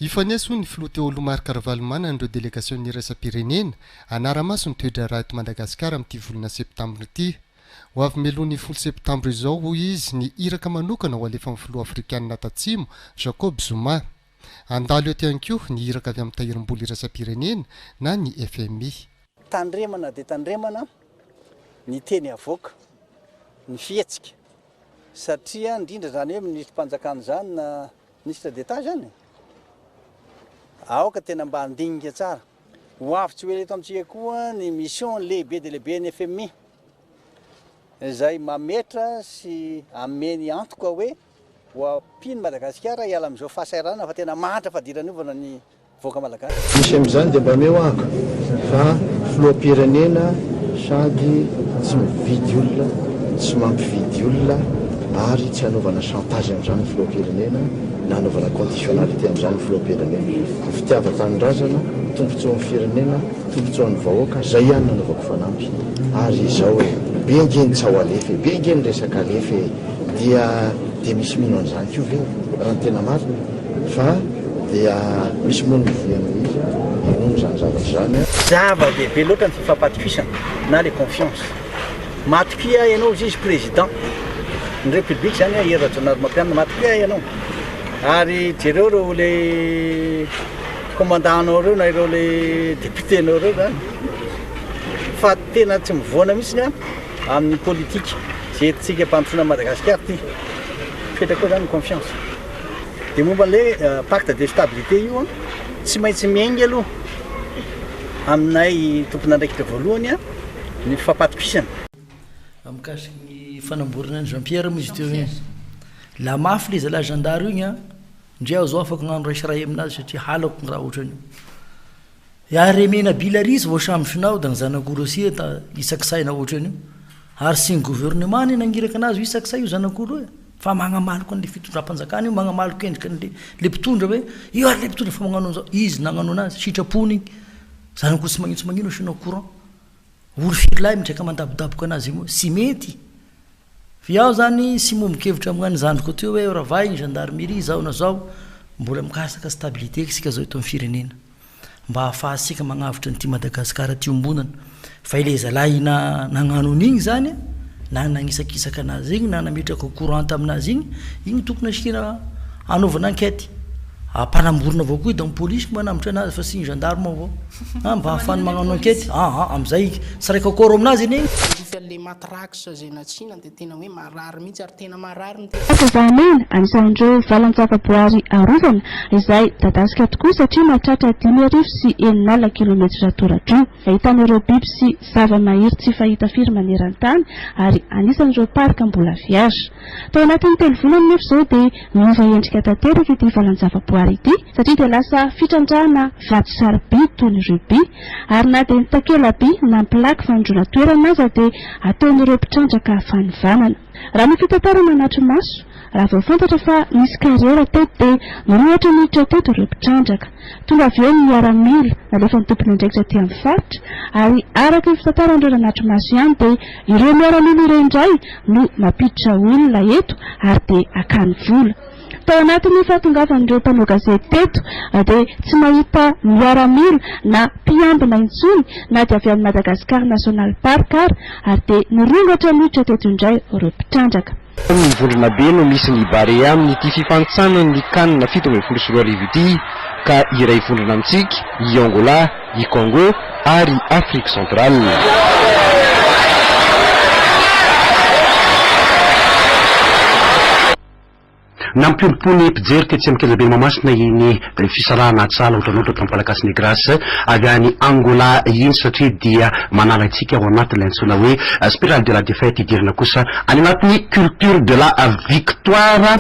Hifanesy hoy ny filoha teo aloha Marc Ravalomanana ireo delegasion'ny iraisam-pirenena hanara-maso ny toe-draharaha eto Madagasikara amin'ity volana septambra ity. Ho avy mialoha ny folo septambra izao, hoy izy, ny iraka manokana ho alefan'ny filoha afrikanina tatsimo, Jacob Zuma. Handalo eto ihany koa ny iraka avy amin'ny Tahirim-bola iraisam-pirenena na ny FMI. Tandremana dia tandremana ny teny avoaka, ny fihetsika satria indrindra izany hoe minisitrim-panjakana izany na ministre d'Etat izany e! Aoka tena mba handinika tsara. Ho avy tsy ho ela eto amintsika koa ny mission lehibe dia lehibe an'ny FMI izay mametra sy ameny antoka hoe ho ampian'i Madagasikara hiala amin'izao fahasahiranana fa tena mahantra fadiranovana ny vahoaka malagasy. Misy amin'izany dia mba omeo ahako fa filoham-pirenena sady tsy mividy olona, tsy mampividy olona ary tsy hanaovana chantage amin'izany ny filoham-pirenena na hanaovana conditionnalité amin'izany ny filoham-pirenena. Ny fitiavan-tanindrazana, tombontsoan'ny firenena, tombontsoan'ny vahoaka, izay ihany no anaovako fanamby. Ary izao e, be ange ny tsaho alefa e, be ange ny resaka alefa e, dia dia misy mino an'izany koa ve raha ny tena marina? Fa dia misy moa ny mivoy an'ilay izy hinoana izany zavatra izany an. Zava-dehibe loatra ny fifampatokisana na le confiance. Matokia ahy ianao hozy izy président ny république zany Hery Rajaonarimampianina matokia ahy ianao ary jereo ireo le commandant anao ireo na ireo le député nao ireo zany fa tena tsy mivoana mihitsy an amin'ny politique izay entintsika ampandrosoana an'i Madagasikara ity. Fetra koa zany ny confiance. Dia momba ilay pacte de stabilité io an, tsy maintsy miainga aloha aminay tompon'andraikitra voalohany ny fifampatokisana. Mikasika ny fanamborana an'i Jean Pierre moa izy teo iny. La mafy le zalahy gendarme igny an, ndre aho zao afaka agnano ray sy ray aminazy satria halako ny raha ohatran'io. Ary Remenabila ary izy voasambotrinao da ny zanak'olo asia ta isakisaina ohatran'io. Ary sy ny gouvernement anie nagniraka anazy ho isakisay io zanak'olo io e. Fa magnamaloka an'le fitondram-panjakana io, magnamaloka endrika an'le le mpitondra hoe io ary le mpitondra fa magnano an'izao. Izy nagnano anazy, sitrapony igny. Zanak'olo tsy magnino tsy magnino asianao courant. Olo firy lahy mitraka mandabodaboka anazy io moa? Tsy mety. F'iaho zany tsy miombon-kevitra amin'any zandriko teo hoe ravay ny gendarmerie zao na zao, mbola mikasaka stabilité isika zao eto amin'ny firenena. Mba ahafahantsika magnavotra an'ity Madagascar ty iombonana. Fa ilay zalahy na nagnano an'igny zany na nagnisakisaka anazy igny na nametraka courant taminazy igny, igny tokony asiana anaovana enquête. Ampanamborina avao koa i donc polisy manambotra anazy fa tsy ny gendarme avao. Ah mba ahafahany magnano enquête. Ah ah amizay tsy raika accord aminazy anie igny. Rehefa le matraque zay natsina de tena hoe marary mihitsy ary tena marary ny tena. Fahazavana, Anisan'ireo valan-javaboary arovana izay midadasika tokoa satria mahatratra 6500 kilometatra toradroa. Ahitana ireo biby sy zava-mahery tsy fahita firy maneran-tany ary anisan'ireo parc mbola vierge. Tao anatin'ny telo volana anefa izao dia niova endrika tanteraka ity valan-javaboary ity satria dia lasa fitrandrahana vato sarobidy toy ny rubis ary na dia ny takela-by na ny plaque fanondroana toerana aza dia ataon'ireo mpitrandraka fanivanana. Raha ny fitantarana anatri-maso, raha vao fantatra fa nisy carrière teto dia nirohotra niditra teto ireo mpitrandraka. Tonga avy eo ny miaramila nalefan'ny tompon'andraikitra aty amin'ny faritra ary araka ny fitantaran'ireo nanatri-maso ihany dia ireo miaramila ireo indray no mampiditra olona eto ary dia hakany vola. Tao anatin'ny fahatongavan'ireo mpanao gazety teto dia tsy mahita miaramila na mpiambina intsony na dia avy amin'ny Madagascar National Park ary ary dia nirongatra niditra teto indray ireo mpitrandraka. Ny vondrona B no misy ny Barea amin'ity fifanintsanana ny Can 2017 ity ka iray vondrona amintsika i Angola, i Congo ary Afrique Centrale. Nampiombom-po ny mpijery tetsy amin'ny kianjaben'i Mahamasina iny fisarahana sahala otranotra tamin'ny Palagasy Negras avy any Angola iny satria dia manala antsika ao anatin'ilay antsoina hoe spirale de la défaite hidirana kosa any anatin'ny culture de la victoire.